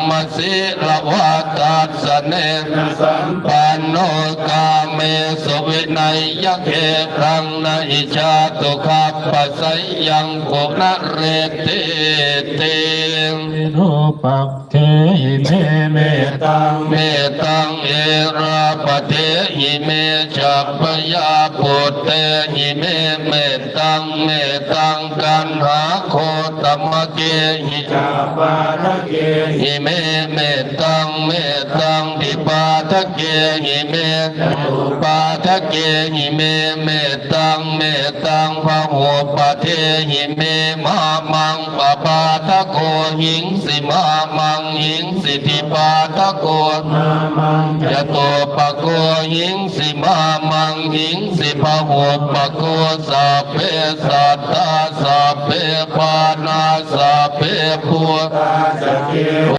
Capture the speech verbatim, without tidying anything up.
uttamasaddhammasīlavā dassanena sampanno, kāmesu vineyya gedhaṃ, na hi jātu gabbhaseyyaṃ punaretīti. Virūpakkhehi me mettaṃ, mettaṃ erāpathehi me chabyāputtehi me mettaṃ, mettaṃ kaṇhāgotamakkehi chapadehi me mettaṃ, mettaṃ dvipādakehi me catupādakehi me mettaṃ, mettaṃ bahupāddehi me. Mā maṃ pāpādako hiṃsi, mā maṃ hiṃsi dvipādako, mā maṃ catupāko hiṃsi, mā maṃ hiṃsi bahupāko. Sabbe sattā sabbe pāṇā sabbe bhūtā